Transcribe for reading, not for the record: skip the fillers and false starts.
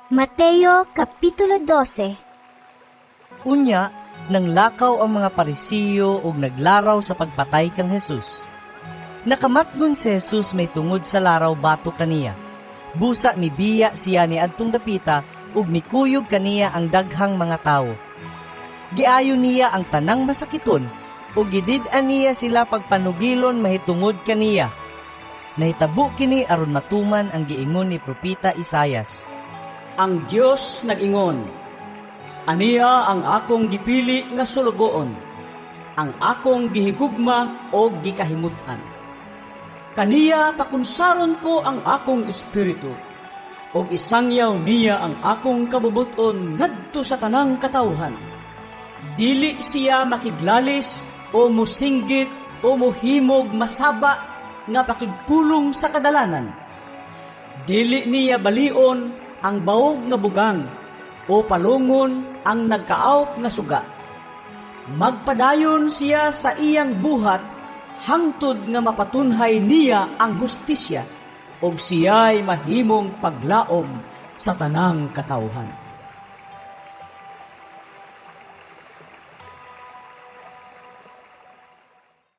Mateo Kapitulo 12. Unya, nanglakaw ang mga Parisiyo ug naglaraw sa pagpatay kang Jesus. Nakamatgon si Jesus may tungod sa laraw batok kaniya. Busa mibiya siya ni adtong dapita ug mikuyog kaniya ang daghang mga tawo. Giayo niya ang tanang masakiton ug gidid-an niya sila pagpanugilon mahitungod kaniya. Nahitabo kini aron matuman ang giingon ni Propeta Isayas. Ang Dios nag-ingon, "Aniya ang akong gipili nga sulugoon, ang akong gihigugma o gikahimut-an. Kaniya pakunsaron ko ang akong espiritu, ug isangyaw niya ang akong kabubuton ngadto sa tanang katawhan. Dili siya makiglalis o musinggit o muhimog masaba nga pakigpulong sa kadalanan. Dili niya balion ang baog nga bugang o palungon ang nagkaawp nga suga. Magpadayon siya sa iyang buhat hangtod nga mapatunhay niya ang hustisya ug siya'y mahimong paglaom sa tanang katawhan."